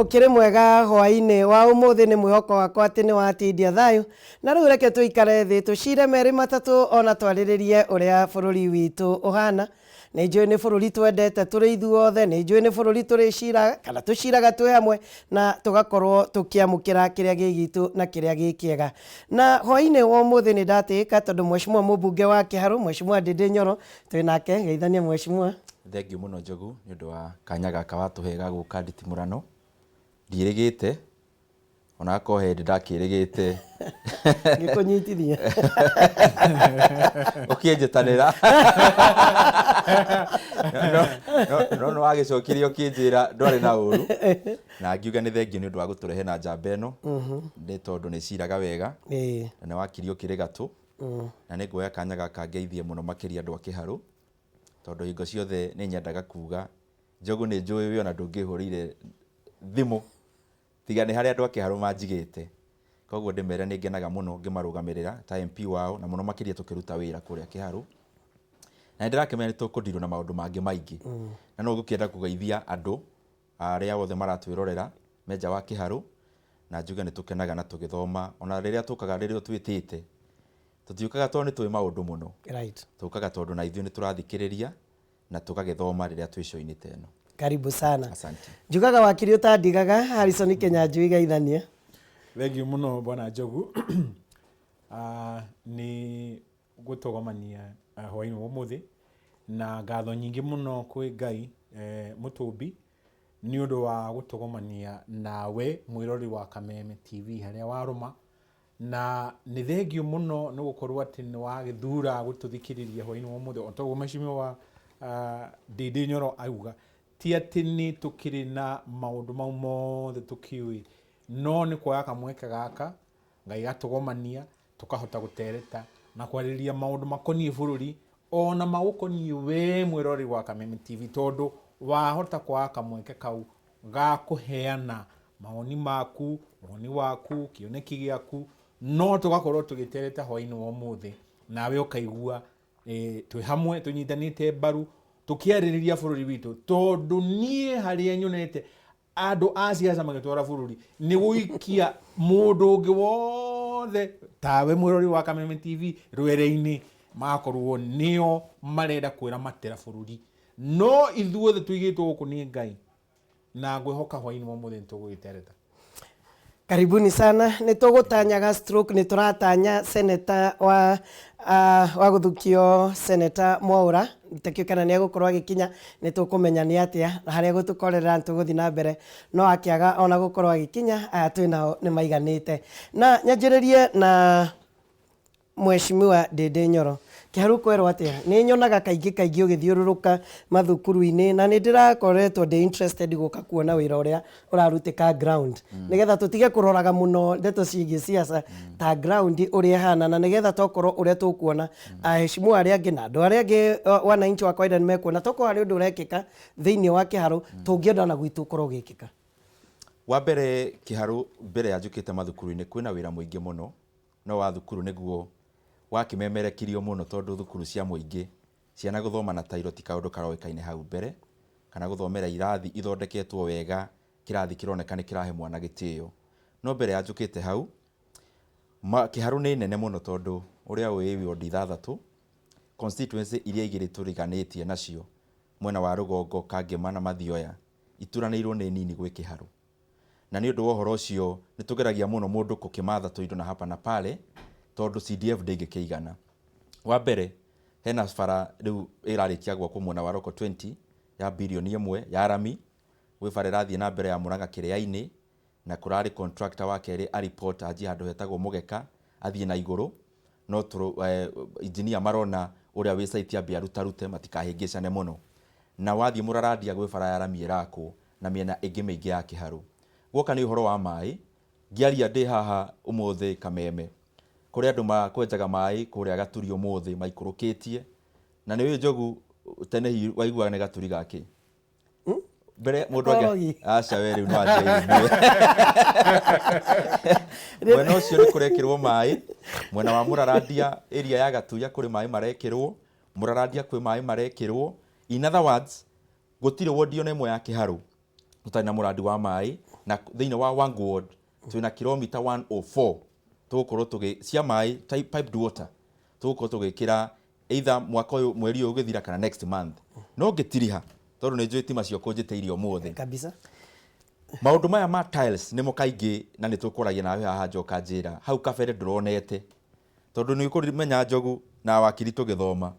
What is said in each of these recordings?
Ũkĩrĩ mwega hwaĩ-inĩ wa ũmũthĩ, nĩ mwĩhoko wakwa atĩ nĩ watindia thayũ. Na rĩu reke tũikare thĩ tũcire merĩ matatũ ona twarĩrĩrie ũrĩa bũrũri witũ ũhana. Nĩ njũĩ nĩ bũrũri twendete tũrĩ ithuothe, nĩ njũĩ nĩ bũrũri tũrĩciraga kana tũciraga twĩ hamwe na tũgakorwo tũkĩamũkĩra kĩrĩa gĩ gitũ na kĩrĩa gĩ kĩega. Na hwaĩ-inĩ wa ũmũthĩ nĩ ndatĩĩka tondũ Mheshimiwa mũmbunge wa Kĩharũ, Mheshimiwa Ndĩndĩ Nyoro, twĩ nake. Geithania Mheshimiwa. Thengiũ mũno Njogu nĩ ũndũ wa kanya gaka watũhe ga gũka nditimũrano. Ndiĩrĩgĩte ona akorwo he hĩndĩ ndakĩrĩgĩte. Ngĩkũnyitithia. Ũkĩnjĩtanĩra. No nĩ wagĩcokirie ũkĩnjĩra ndwarĩ na ũru. Na ngiuga nĩ thengiũ nĩ ũndũ wa gũtũrehe na njamba ĩno. Nĩ tondũ nĩ ciraga wega. Na nĩ wakiri ũkĩrĩ gatũ. Na nĩ nguoya kanya gaka ngeithie mũno makĩria andũ a Kĩharũ. Tondũ hingo ciothe nĩ nyendaga kuga, Njogu nĩ njũĩ we ona ndũngĩhũrĩire thimũ tiga nĩ harĩa andũ a Kĩharũ manjigĩte. Koguo ndĩmere nĩ ngenaga mũno ngĩmarũgamĩrĩra ta MP wao na mũno makĩria tũkĩruta wĩra kũrĩa Kĩharũ. Na nĩ ndĩrakĩmenya nĩ tũkũndirwo na maũndũ mangĩ maingĩ. Na no ngũkĩenda kũgeithia andũ arĩa othe maratwĩrorera me nja wa Kĩharũ na njuge nĩ tũkenaga na tũgĩthoma ona rĩrĩa tũkaga rĩrĩa ũtwĩtĩte. Tũtiũkaga tondũ nĩ tũĩ maũndũ mũno. Tũkaga tondũ na ithuĩ nĩ tũrathikĩrĩria na tũgagĩthoma rĩrĩa twĩ show-inĩ ta ĩno. Karibu sana. Asante. Njugaga wakiri ũtandigaga Harrison Kinyanjui geithania. Thengiũ mũno Bwana Njogu. Ah, nĩ gũtũgomania ah, hwaĩ-inĩ wa ũmũthĩ na ngatho nyingĩ mũno kwĩ Ngai eh, mũtũmbi nĩ ũndũ wa gũtũgomania nawe mwĩrori wa Kameme TV harĩa warũma. Na nĩ thengiũ mũno nĩ gũkorwo atĩ nĩ wagĩthura gũtũthikĩrĩria hwainĩ wa ũmũthĩ o toguo mheshimiwa Ndindi Nyoro auga, ti atĩ nĩ tũkĩrĩ na maũndũ mau mothe tũkĩũĩ, no nĩ kuoya kamweke gaka Ngai gatũgomania tũkahota gũtereta na kwarĩrĩria maũndũ makoniĩ bũrũri ona magũkoniĩ we mwĩroreri wa Kameme TV, tondũ wahota kwaga kamweke kau ga kũheana mawoni maku, woni waku, kĩoneki gĩaku, no tũgakorwo tũgĩtereta hwainĩ wa ũmũthĩ nawe ũkaigua e, twĩ hamwe tũnyitanĩte mbaru tũkĩarĩrĩria bũrũri witũ, tondũ niĩ harĩa nyonete andũ a siasa magĩtwara bũrũri nĩ gũikia mũndũ ũngĩ wothe tawe mwĩrori wa Kameme TV rwere-inĩ, magakorwo nĩo marenda kwĩramatĩra bũrũri, no ithuothe tũigĩtwo gũkũ nĩ Ngai na ngwĩhoka hwainĩ wa ũmũthĩ nĩ tũgũgĩtereta. Karibuni sana. Nĩ tũgũtanyaga stroke, nĩ tũratanya seneta wa wa gũthukio Seneta Mwaũra, takĩũĩ kana nĩ egũkorwo agĩkinya, nĩ tũkũmenya nĩ atĩa na harĩa egũtũkorerera nĩ tũgũthiĩ na mbere, no akĩaga ona gũkorwo agĩkinya, aya twĩ nao nĩ maiganĩte. Na nyanjĩrĩrie na Mheshimiwa Ndĩndĩ Nyoro, Kĩharu kwerwo atĩa? Nĩ nyonaga kaingĩ kaingĩ ũgĩthiũrũrũka mathukuru-inĩ na nĩ ndĩrakoretwo ndĩ interested gũka kuona wĩra ũrĩa ũrarutĩka ground nĩgetha tũtige kũroraga mũno ndeto ciĩgiĩ siasa ta ground ũrĩa ĩhana na nĩgetha tokorwo ũrĩa tũkuona aheshimiwa arĩa angĩ na andũ arĩa angĩ wananchi wa kawaida nĩ mekuona tokorwo harĩ ũndũ ũrekĩka thĩinĩ wa Kĩharũ tũngĩenda ona gwitũ ũkorwo ũgĩkĩka. Wa mbere Kĩharũ mbere ya njũkĩte mathukuru-inĩ kwĩna wĩra mũingĩ mũno no wa thukuru nĩguo wakĩmemerekirio mũno tondũ thukuru cia mũingĩ ciana gũthoma na tairo ti kaũndũ karoĩkaine hau mbere, kana gũthomera irathi ithondeketwo wega kĩrathi kĩroneka nĩ kĩrahe mwana gĩtĩo. No mbere ya njũkĩte hau, Kĩharũ nĩ nene mũno tondũ ũrĩa ũĩ ĩ ward ithathatũ, constituency iria igĩrĩ tũriganĩtie nacio mwena wa rũgongo Kangema na Mathioya ituranĩirwo nĩ nini gwĩ Kĩharũ. Na nĩ ũndũ wa ũhoro ũcio nĩ tũgeragia mũno mũndũ kũkĩmatha tũindo na hapa na pale tondũ CDF ndĩngĩkĩigana. Wa mbere hena bara rĩu ĩrarĩkia gwakwo mwena wa Local 20 ya birioni ĩmwe ya rami, gwĩ bara ĩrathiĩ na mbere ya Murang'a Kĩrĩa-inĩ na kũrarĩ contractor wa kerĩ a report anjie handũ hetagwo Mũgeka athiĩ na igũrũ no engineer marona ũrĩa wĩ site ambe arutarute matikahĩngĩcane mũno. Na wathiĩ Mũrarandia gwĩ bara ya rami ĩrakwo na mĩena ĩngĩ mĩingĩ ya Kĩharũ. Guoka nĩ ũhoro wa maĩ, ngĩaria ndĩ haha ũmũthĩ Kameme, kũrĩ andũ makwenjaga maĩ kũrĩa Gaturi ũmũthĩ maikũrũkĩtie, na nĩ ũĩ Njogu tene hihi waiguaga nĩ gaturi ga kĩ? Mbere mũndũ angĩ Korogi. aca we rĩu no anjie mwena ũcio nĩ kũrekĩrwo maĩ, mwena wa Mũrarandia area ya Gatuya kũrĩ maĩ marekĩrwo, Mũrarandia kwĩ maĩ marekĩrwo. In other words, gũtirĩ wondi ona ĩmwe ya Kĩharũ tũtarĩ na mũrandi wa maĩ na Na thĩinĩ wa Wangu Ward twĩna kilomita 104 tũgũkorwo tũgĩ cia maĩ piped water tũgũkorwo tũgĩkĩra either mwaka ũyũ mweri ũyũ ũgĩthira kana next month. No ngĩtiriha tondũ nĩ njũĩ ti macio kũnjĩtĩirie ũmũthĩ. Kabisa. Maũndũ maya ma tiles nĩmo kaingĩ na nĩ tũkwaragia nawe haha njoka njĩra hau kabere ndũronete tondũ nĩ ũkũmenya Njogu na wakiri tũgĩthoma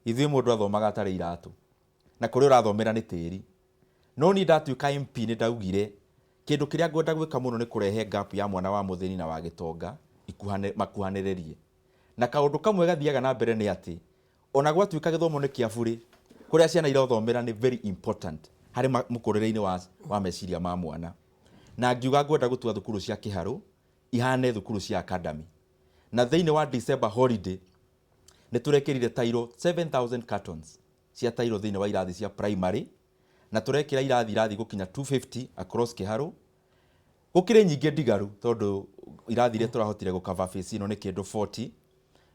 ithuĩ mũndũ athomaga atarĩ iratũ na kũrĩa ũrathomera nĩ tĩri. No niĩ ndatuĩka MP nĩ ndaugire kĩndũ kĩrĩa ngwenda gwĩka mũno nĩ kũrehe gap ya mwana wa mũthĩni na wa gĩtonga makuhanĩrĩrie. Na kaũndũ kamwe gathiaga na mbere nĩ atĩ ona gwatuĩka gĩthomo nĩ kĩa burĩ, kũrĩa ciana irathomera nĩ very important harĩ mũkũrĩre-inĩ wa meciria ma mwana. Na ngiuga ngwenda gũtua thukuru cia Kĩharũ ihane thukuru cia academy. Na thĩinĩ wa December holiday nĩ tũrekĩrire tairo 7000 cartons cia tairo thĩinĩ wa irathi cia primary, na tũrekĩra irathi gũkinya 250 across Kĩharũ. Gũkĩrĩ nyingĩ ndigaru tondũ irathi iria tũrahotire gũcover phase ĩno nĩ kĩndũ 40.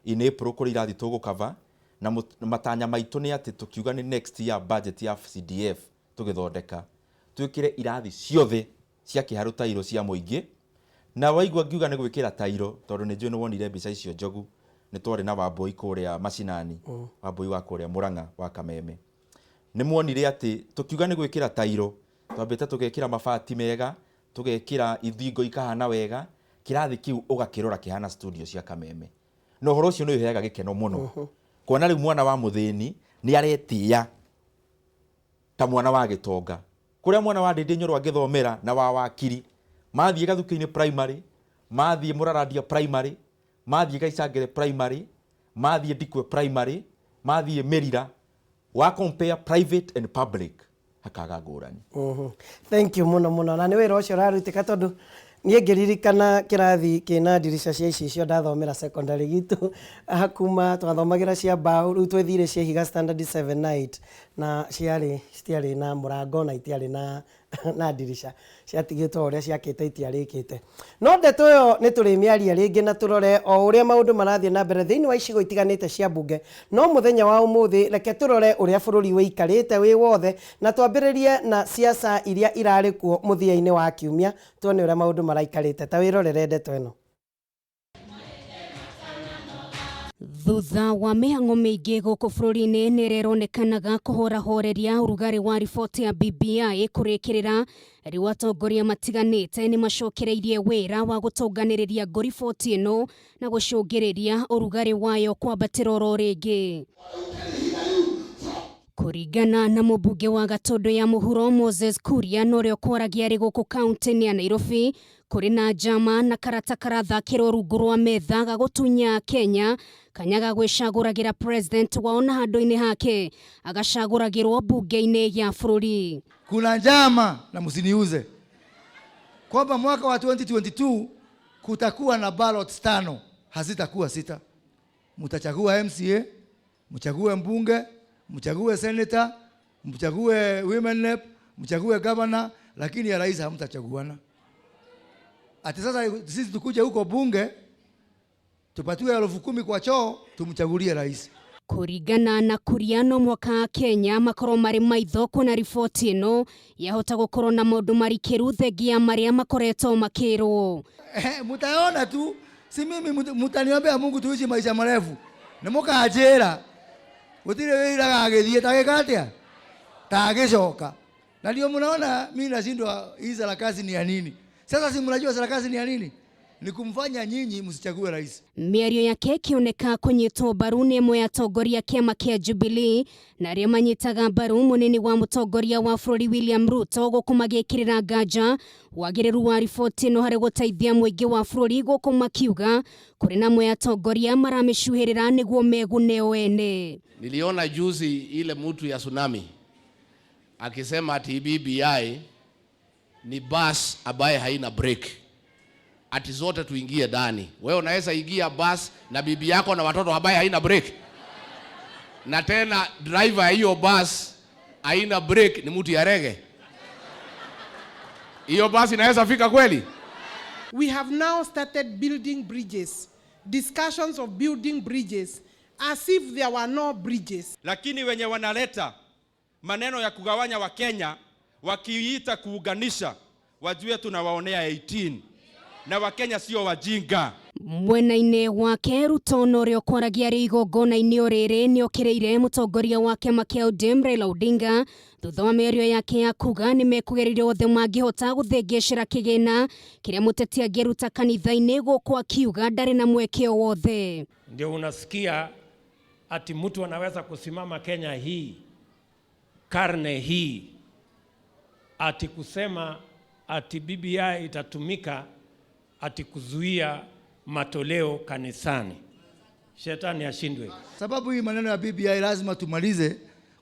In April kũrĩ irathi tũgũcover, na matanya maitũ nĩ atĩ tũkiuga nĩ next year budget ya CDF tũgĩthondeka twĩkĩre irathi ciothe cia Kĩharũ tairo cia mũingĩ. Na waigua ngiuga nĩ gwĩkĩra tairo tondũ nĩ njũĩ nĩ wonire mbica icio Njogu, nĩ twarĩ na Wambui kũrĩa macinani, Wambui wa kũrĩa Mũrang'a wa Kameme. Nĩ muonire atĩ tũkiuga nĩ gwĩkĩra tairo twambĩte tũgekĩra mabati mega, tũgekĩra ithingo ikahana wega, kĩrathi kĩu ũgakĩrora kĩhana studio cia Kameme. Na ũhoro ũcio nĩ ũheaga gĩkeno mũno kuona rĩu mwana wa mũthĩni nĩ aretĩĩa ta mwana wa gĩtonga. Kũrĩa mwana wa Ndĩndĩ Nyoro angĩthomera na wa wakiri mathiĩ Gathukĩ-inĩ primary, mathiĩ Mũrarandia primary, mathiĩ Gaicangere primary, mathiĩ Ndikwe primary, mathiĩ Mĩrira, wa compare private and public hakaga ngũrani. Thank you mũno mũno, na nĩ wĩra ũcio ũrarutĩka tondũ niĩ ngĩririkana kĩrathi kĩna ndirica cia icicio ndathomera secondary gitũ kuma twathomagĩra cia mbaũ, rĩu twethire cia ihiga standard 7 na 8 na ciarĩ citiarĩ na mũrango na itiarĩ na ndirica, ciatigĩtwo ũrĩa ciakĩte itiarĩkĩte. No ndeto ĩyo nĩ tũrĩmĩaria rĩngĩ na tũrore o ũrĩa maũndũ marathiĩ na mbere thĩinĩ wa icigo itiganĩte cia mbunge. No mũthenya wa ũmũthĩ reke tũrore ũrĩa bũrũri wĩikarĩte wĩ wothe, na twambĩrĩrie na siasa iria irarĩ kuo mũthia-inĩ wa kiumia, tuone ũrĩa maũndũ maraikarĩte. Ta wĩrorere ndeto ĩno. Thutha wa mĩhang'o mĩingĩ gũkũ bũrũri-inĩ nĩ ĩronekanaga kũhorahoreria ũrugarĩ wa riboti ya BBI kũrĩkĩrĩra, rĩu atongoria matiganĩte nĩ macokereirie wĩra wa gũtonganĩrĩria ngũ riboti ĩno na gũcũngĩrĩria ũrugarĩ wayo kwambatĩra oro rĩngĩ. Kũringana na mũmbunge wa Gatũndũ ya Mũhuro Moses Kuria, na ũrĩa ũkwaragia arĩ gũkũ kaunti-inĩ ya Nairobi, kũrĩ na njama na karata karathakĩrwo rungu rwa metha ga gũtunya Kenya kanya ga gwĩcagũragĩra president wao na handũ-inĩ hake agacagũragĩrwo mbunge-inĩ ya bũrũri. Kuna njama na msiniuze kwamba mwaka wa 2022 kutakuwa na ballots 5, hazitakuwa 6. Mtachagua MCA, mchague mbunge, mchague senator, mchague women rep, mchague governor, lakini ya rais hamtachaguana. Ati sasa sisi tukuje huko bunge tupatiwe 10,000 kwa choo tumchagulie rais. Kũringana na Kuria no mwaka Kenya makorwo marĩ maitho kuona riboti ĩno yahota gũkorwo na maũndũ marikĩru thengia marĩa makoretwo makĩrwo. Mutaona tu, si mimi mutaniombea Mungu tuishi maisha marefu. Nĩ mũkanjĩra gũtirĩ wĩra gagĩthiĩ ta gĩka atĩa? Ta gĩcoka. Na ndio mnaona mimi nashindwa hii sarakasi ni ya nini? Sasa si mnajua sarakasi ni ya nini? Ni kumfanya nyinyi msichague rais. Mĩario yake ĩkĩoneka kũnyitwo mbaru nĩ ĩmwe ya atongoria kĩama kĩa Jubilee na arĩa manyitaga mbaru mũnini wa mũtongoria wa bũrũri William Ruto gũkũ magĩkĩrĩra nganja wagĩrĩru wa riboti ĩno harĩ gũteithia mũingĩ wa bũrũri gũkũ makiuga kũrĩ na amwe atongoria maramĩcuhĩrĩra nĩguo megune o ene. Niliona juzi ile mtu ya tsunami akisema ati BBI ni bus ambaye haina brake, ati zote tuingie ndani. Wewe unaweza ingia bus na bibi yako na watoto ambaye haina brake? Na tena driver hiyo bus haina brake ni mtu ya rege. Hiyo bus inaweza fika kweli? We have now started building bridges, discussions of building bridges as if there were no bridges. Lakini wenye wanaleta maneno ya kugawanya wa Kenya wakiita kuunganisha, Wajue tunawaonea 18 na Wakenya sio wajinga. Mwena-inĩ wake Ruto na ũrĩa ũkwaragia arĩ igongona-inĩ o rĩrĩ nĩokĩrĩire mũtongoria wa kĩama kĩa ODM Raila Odinga thutha wa mĩario yake ya kuga nĩmekũgeria othe mangĩhota gũthengecera kĩgĩna kĩrĩa mũteti angĩruta kanitha-inĩ gũkũ akiuga ndarĩ na mweke o wothe. Ndio unasikia ati mtu anaweza kusimama Kenya hii karne hii ati kusema ati BBI itatumika ati kuzuia matoleo kanisani. Shetani ashindwe. Sababu hii maneno ya BBI lazima tumalize,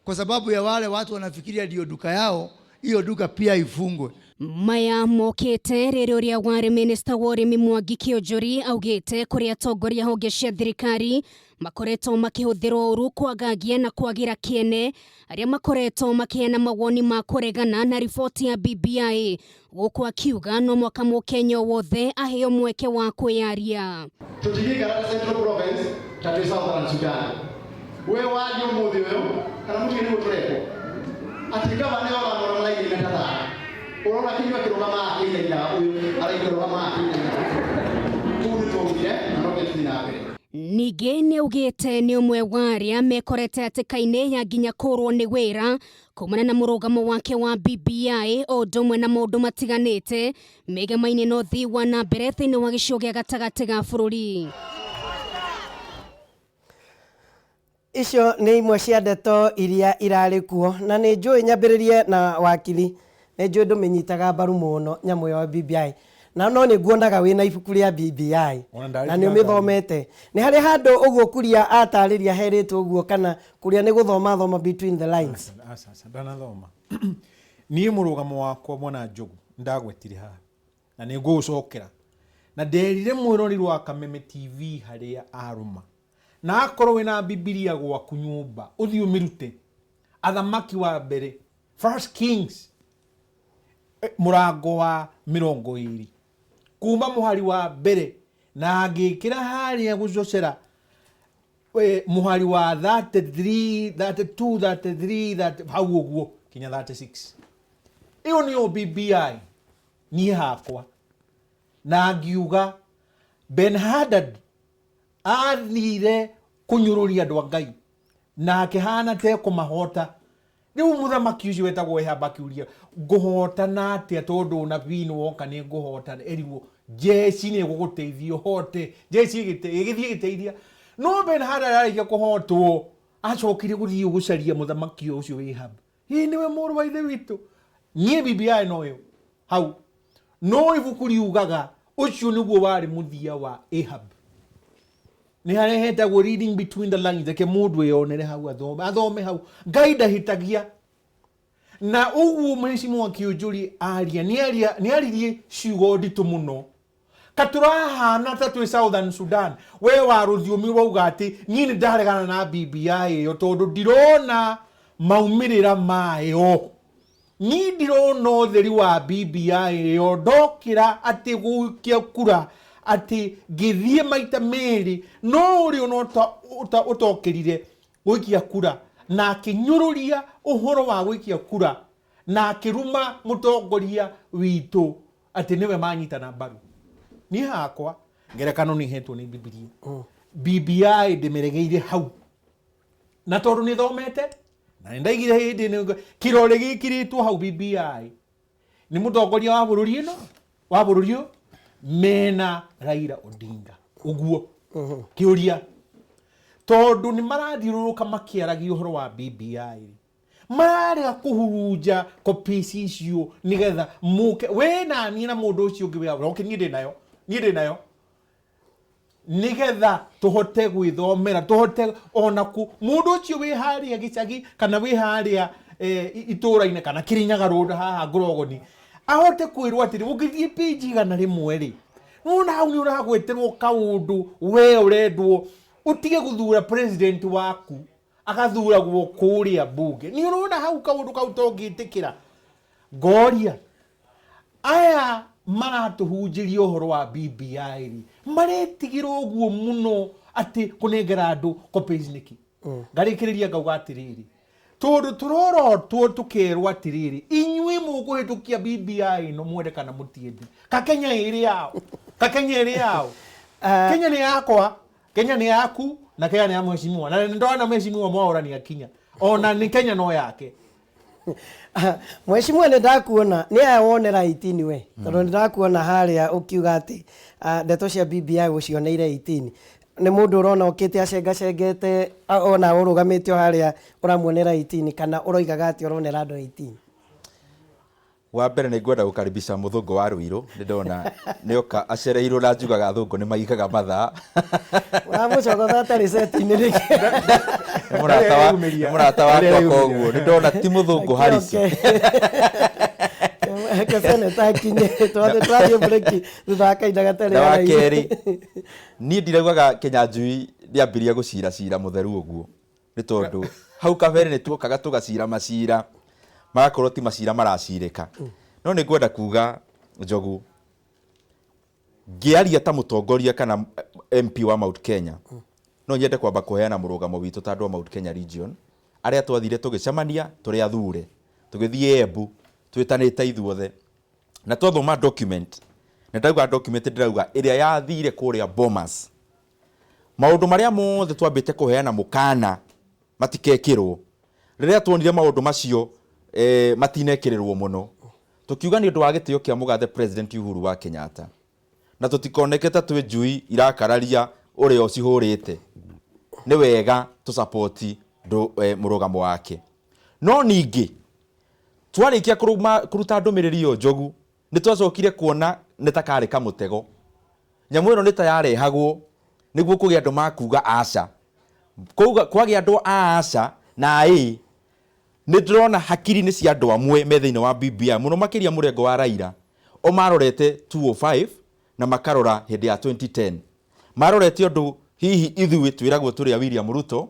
kwa sababu ya wale watu wanafikiria ndio duka yao, hiyo duka pia ifungwe. Maya mokĩte rĩrĩ ũrĩa warĩ minista wa ũrĩmi Mwangi Kĩonjori augĩte kũrĩ atongoria honge cia thirikari makoretwo makĩhũthĩrwo ũru kwagagia na kwagĩra kĩene arĩa makoretwo makĩheana mawoni ma kũregana na riboti ya BBI gũkũ akiuga no mwaka mũkenya o wothe aheo mweke wa kwĩyaria. Tũtingĩikara ta Central Province ta twĩ Southern Sudan. We waria ũmũthĩ ũyũ kana mũtige nĩguo tũrekwo atĩ gavana ũramũra maraigĩrĩra ta thaa ũrona kĩnyua kĩrũgama akĩinaina ũyũ araikũrũgama akĩinaina kũu nĩ twaugire na no nginya tũthiĩ na mbere. Ningĩ nĩ augĩte nĩ ũmwe wa arĩa mekorete hatĩka-inĩ ya nginya kũrwo nĩ wĩra kumana na mũrũgamo wake wa BBI o ũndũ ũmwe na maũndũ matiganĩte megamaine na ũthii wa na mbere thĩinĩ wa gĩcigo gĩa gatagatĩ ga bũrũri. Icio nĩ imwe cia ndeto iria irarĩ kuo na nĩ njũĩ nyambĩrĩrie na wakiri nĩ njũĩ ndũmĩnyitaga mbaru mũno nyamũ ya BBI na no nĩ nguonaga wĩna ibuku rĩa BBI Ona ndarĩ na nĩ ũmĩthomete. Nĩ harĩ handũ ũguo Kuria atarĩria herĩtwo ũguo kana Kuria nĩ gũthoma thoma between the lines? Aca, aca, ndanathoma. Niĩ mũrũgamo wakwa mwana Njogu ndagwetire haha na nĩ ngũũcokera na nderire mwĩrori wa Kameme TV harĩa arũma na akorwo wĩna Bibilia gwaku nyũmba ũthiĩ ũmĩrute Athamaki wa mbere, First Kings, mũrango wa 20 kuma mũhari wa mbere na ngĩkĩra harĩa gũcocera mũhari wa 33, 32, 33, 30, hau ũguo kinya 36. Ĩyo nĩyo BBI niĩ hakwa na ngiuga Ben Hadad athire kũnyũrũria andũ a Ngai na akĩhana te kũmahota. Rĩu mũthamaki ũcio wetagwo Ahab akiuria ngũhotana atĩa tondũ ũnabii nĩ woka nĩ ngũhotana, erirwo jeshi nĩ ĩgũgũteithia ũhote. Jeshi ĩgĩthiĩ ĩgĩteithia, no Ben Hadad arĩkia kũhotwo acokire gũthiĩ gũcaria mũthamaki ũcio Ahab, hihi nĩwe mũrũ wa ithe witũ? Niĩ BBI noyo hau, no ibuku riugaga ũcio nĩguo warĩ mũthia wa Ahab. Nĩ harĩa hetagwo reading between the lines, reke mũndũ eyonere hau, athome, athome hau. Ngai ndahĩtagia. Na ũguo Mheshimiwa Kĩũnjũri aria, nĩ aririe ciugo nditũ mũno. Katũrahana ta twĩ Southern Sudan, we wa rũthiomi wauga atĩ niĩ nĩ ndaregana na BBI ĩyo tondũ ndirona maumĩrĩra mayo. Niĩ ndirona ũtheri wa BBI ĩyo, ndokĩra atĩ gũikia kura atĩ ngĩthiĩ maita merĩ, no ũrĩa ona ũtokĩrire gũikia kura na akĩnyũrũria ũhoro wa gũikia kura na akĩruma mũtongoria witũ atĩ nĩwe manyitana mbaru. Niĩ hakwa ngerekano nĩ hetwo nĩ Bibilia. BBI ndĩmĩregeire hau na tondũ nĩ thomete na nĩ ndaigire hĩndĩ ĩno kĩrore gĩkĩrĩtwo hau BBI nĩ mũtongoria wa bũrũri ĩno wa bũrũri ũyũ mena Raila Odinga ũguo kĩũria tondũ nĩ marathiũrũrũka makĩaragia ũhoro wa BBI mararega kũhurunja copies icio nĩgetha mũke we na niĩ na mũndũ ũcio ũngĩ wĩ okay, niĩ ndĩ nayo, niĩ ndĩ nayo nĩgetha tũhote gwĩthomera, tũhote ona ku mũndũ ũcio wĩ harĩa gĩcagi kana wĩ harĩa itũra-inĩ kana Kirinyaga Road haha Ngorogoni ahote kwĩrwo atĩrĩ ũngĩthiĩ page 100 rĩ nĩwona hau nĩ ũragweterwo kaũndũ we ũrendwo ũtige gũthura president waku agathuragwo kũrĩa bunge. Nĩ ũrona hau kaũndũ kau tongĩtĩkĩra. Ngoria aya maratũhunjĩria ũhoro wa BBI rĩ maretigĩra ũguo mũno atĩ kũnengera andũ copies nĩkĩ? Ngarĩkĩrĩria ngauga atĩrĩrĩ, Tondũ tũrorotwo tũkerwo atĩrĩrĩ, inyuĩ mũkũhĩtũkia BBI ĩno mwende kana mũtiende. Ka Kenya ĩrĩ yao? Ka Kenya ĩrĩ yao? Kenya nĩ yakwa, Kenya nĩ yaku na Kenya nĩ ya mheshimiwa. Na nĩ ndona mheshimiwa Mwaũra nĩ akinya. Ona nĩ Kenya no yake. Mheshimiwa, nĩ ndakuona nĩ aya wonera 18 we, tondũ nĩ ndakuona harĩa ũkiuga atĩ ndeto cia BBI ũcioneire 18. Nĩ mũndũ ũrona ũkĩte acengacengete ona ũrũgamĩte o harĩa ũramuonera 18, kana ũroigaga atĩ ũronera andũ 18? Wa mbere nĩ ngwenda gũkaribisha mũthũngũ wa Ruiru, nĩ ndona nĩoka acereirwo, na njugaga athũngũ nĩ maigaga mathaa. Ũramũcogotha atarĩ set-inĩ nĩkĩ? Nĩ mũrata wa nĩ mũrata wakwa, koguo nĩ ndona ti mũthũngũ harisi. Reke seneta akinye, twathiĩ break thutha wa kahinda gatarĩ Na wa haraihu. Kerĩ, niĩ ndiraugaga Kĩnyanjui ndĩambirie gũcira cira mũtheru ũguo, nĩ tondũ hau kabere nĩ tuokaga tũgacira macira magakorwo ti macira maracirĩka. No nĩ ngwenda kuga, Njogu, ngĩaria ta mũtongoria kana MP wa Mount Kenya, no nyende kwamba kũheana mũrũgamo witũ ta andũ a Mount Kenya region arĩa twathire tũgĩcemania tũrĩ athure, tũgĩthiĩ Embu twĩtanĩte ithuothe, na twathoma document, na ndauga document ndĩrauga ĩrĩa yathire kũrĩa Bomas, maũndũ marĩa mothe twambĩte kũheana mũkana matikekĩrwo. Rĩrĩa tuonire maũndũ macio matinekĩrĩrwo mũno, tũkiuga nĩ ũndũ wa gĩtĩo kĩa mũgathe President Uhuru wa Kenyatta, na tũtikoneke ta twĩ njui irakararia ũrĩa ũcihũrĩte, nĩ wega tũsapoti mũrũgamo wake. No ningĩ twarĩkia kũruta ndũmĩrĩri ĩyo, Njogu, nĩ twacokire kuona nĩ ta karĩ kamũtego. Nyamũ ĩno nĩ ta yarehagwo nĩguo kũgĩa andũ makuga aca. Kũuga kwagĩa andũ a aca na ĩ nĩ ndĩrona hakiri-inĩ cia andũ amwe me thĩinĩ wa BBI, mũno makĩria mũrengo wa Raila, o marorete 205 na makarora hĩndĩ ya 2010, marorete ũndũ hihi ithuĩ twĩragwo tũrĩ a William Ruto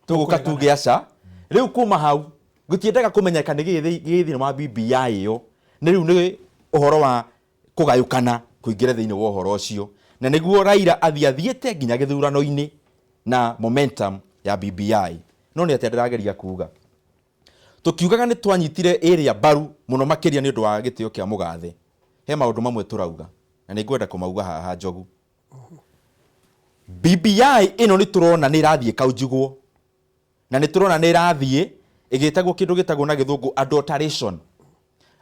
tũgũka tuge aca. Rĩu kuma hau gũtiendaga kũmenyeka nĩ gĩ thĩinĩ wa BBI ĩyo, nĩ rĩu nĩ ũhoro wa kũgayũkana kũingĩre thĩinĩ wa ũhoro ũcio, na nĩguo Raila athiĩ athiĩte nginya gĩthurano-inĩ na momentum ya BBI. No nĩ atĩa ndĩrageria kuga? Tũkiugaga nĩ twanyitire ĩrĩa mbaru mũno makĩria nĩ ũndũ wa gĩtĩo kĩa mũgathe, he maũndũ mamwe tũrauga na nĩ ngwenda kũmauga haha, Njogu. BBI ĩno nĩ tũrona nĩ ĩrathiĩ ĩkaunjugwo, na nĩ tũrona nĩ ĩrathiĩ ĩgĩtagwo kĩndũ gĩtagwo na gĩthũngũ adulteration,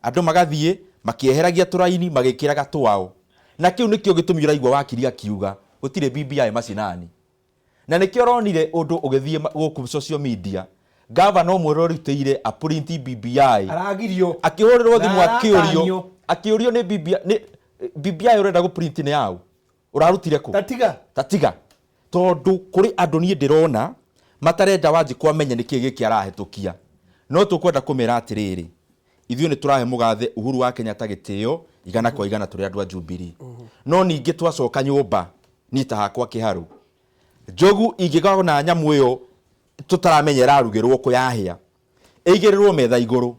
andũ magathiĩ makĩeheragia tũraini magĩkĩraga twao, na kĩu nĩkĩo gĩtũmi ũraigua wakiri akiuga gũtirĩ BBI macinani. Na nĩkĩo ũronire ũndũ ũgĩthiĩ gũkũ social media, gavana ũmwe ũrorutĩire apprint BBI Aragirio. Akĩhũrĩrwo thimũ, Na akĩũrio arakanio. Akĩũrio nĩ BBI, nĩ BBI ũrenda gũprint nĩ yaũ, ũrarutire kũ? Tatiga. Tatiga, tondũ kũrĩ andũ niĩ ndĩrona matarenda Wanjikũ amenye nĩkĩĩ gĩkĩ arahĩtũkia. No tũkwenda kũmera atĩrĩrĩ, ithuĩ nĩ tũrahe mũgathe Uhuru wa Kenyatta gĩtĩo 100% tũrĩ andũ a Jubilee. No ningĩ twacoka nyũmba, niĩ ta hakwa Kĩharũ, Njogu, ingĩgona nyamũ ĩyo tũtaramenya ĩrarugĩrwo kũ, yahĩa ĩigĩrĩrwo metha igũrũ,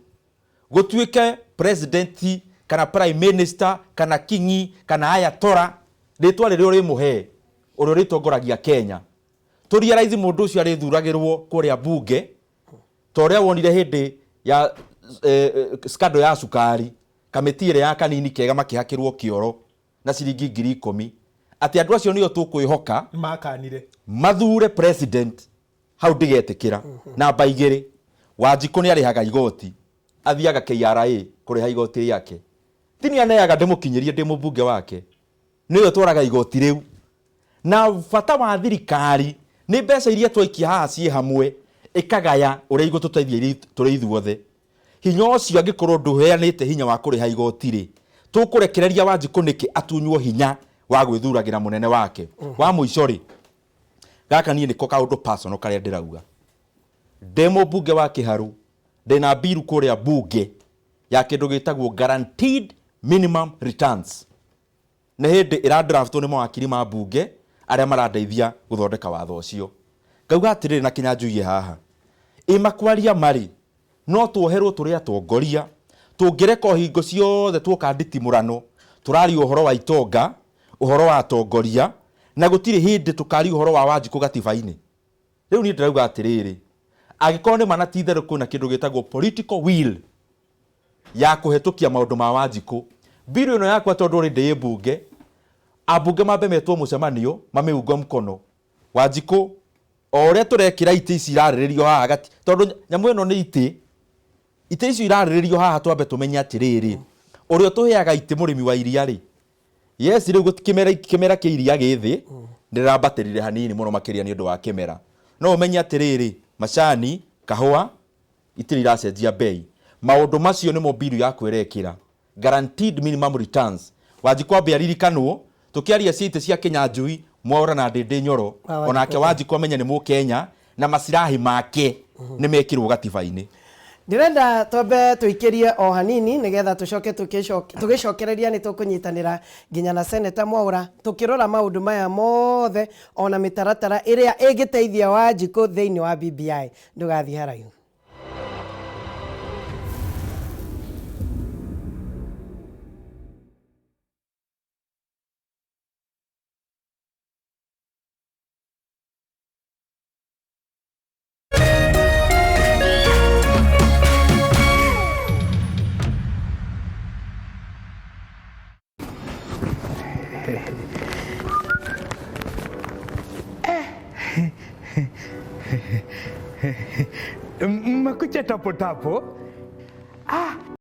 gũtuĩke president kana prime minister kana kingi kana ayatollah, rĩtwa rĩrĩa ũrĩmũhe ũrĩa ũrĩtongoragia Kenya, tũ realize mũndũ ũcio arĩthuragĩrwo kũrĩa bunge, ta ũrĩa wonire hĩndĩ ya scandal ya cukari, kamĩtĩ ĩrĩa ya kanini kega makĩhakĩrwo kĩoro na ciringi 10,000, atĩ andũ acio nĩo tũkwĩhoka Makanire. Mathure president. Hau ndigetĩkĩra. Namba 2, Wanjikũ nĩ arĩhaga igoti, athiaga KRA kũrĩha igoti rĩake, ti nĩ aneaga ndĩmũkinyĩrie ndĩ mũmbunge wake, nĩwe ũtwaraga igoti rĩu. Na bata wa thirikari nĩ mbeca iria twaikia haha ciĩ hamwe, ĩkagaya ũrĩa igũtũteithia tũrĩ ithuothe. Hinya ũcio angĩkorwo ndũheanĩte hinya wa kũrĩha igoti rĩ, tũkũrekereria Wanjikũ nĩkĩ atunywo hinya wa gwĩthuragĩra mũnene wake? Wa mũico rĩ, gaka niĩ nĩko kaũndũ personal karĩa ndĩrauga. Ndĩ mũmbunge wa Kĩharũ, ndĩna mbiru kũrĩa bunge ya kĩndũ gĩtagwo guaranteed minimum returns. Nĩ hĩndĩ ĩradraftwo nĩ mawakiri ma mbunge arĩa marandeithia gũthondeka watho ũcio. Ngauga atĩrĩrĩ, na Kĩnyanjuiĩ haha ĩ makwaria marĩ no tuoherwo tũrĩ atongoria tũngĩreka hingo ciothe tuoka nditimũrano tũraria ũhoro wa itonga, ũhoro wa atongoria, na gũtirĩ hĩndĩ tũkaria ũhoro wa Wanjikũ gatiba-inĩ. Rĩu niĩ ndĩrauga atĩrĩrĩ, Angĩkorwo nĩ ma na ti itherũ kwĩna kĩndũ gĩtagwo political will ya kũhetũkia maũndũ ma Wanjikũ, bill ĩno yakwa tondũ already ĩ mbunge, ambunge mambe metwo mũcemanio mamĩunge mkono. Wanjikũ o ũrĩa tũrekĩra itĩ ici irarĩrĩrio haha gati, tondũ nyamũ ĩno nĩ itĩ, itĩ icio irarĩrĩrio haha twambe tũmenye atĩrĩrĩ, ũrĩa ũtũheaga itĩ mũrĩmi wa iria rĩ, yes rĩu kĩmera kĩmera kĩa iria gĩ thĩ, ndĩrambatĩrire hanini mũno makĩria nĩ ũndũ wa kĩmera, no ũmenye atĩrĩrĩ, macani, kahũa itirĩ iracenjia bei. Maũndũ macio nĩmo bill yaku ĩrekĩra, guaranteed minimum returns. Wanjikũ ambe aririkanwo tũkĩaria cia itĩ cia Kĩnyanjui, Mwaũra na Ndĩndĩ Nyoro, onake Wanjikũ amenye nĩ Mũkenya na macirahi make nĩ mekĩrwo gatiba-inĩ. Ndĩrenda twambe tũikĩrie o hanini nĩgetha tũcoke tũgĩcokereria nĩ tũkũnyitanĩra nginya na Seneta Mwaũra tũkĩrora maũndũ maya mothe ona mĩtaratara ĩrĩa ĩngĩteithia Wanjikũ thĩinĩ wa BBI. Ndũgathiĩ haraihu. Mmekuja tapo tapo.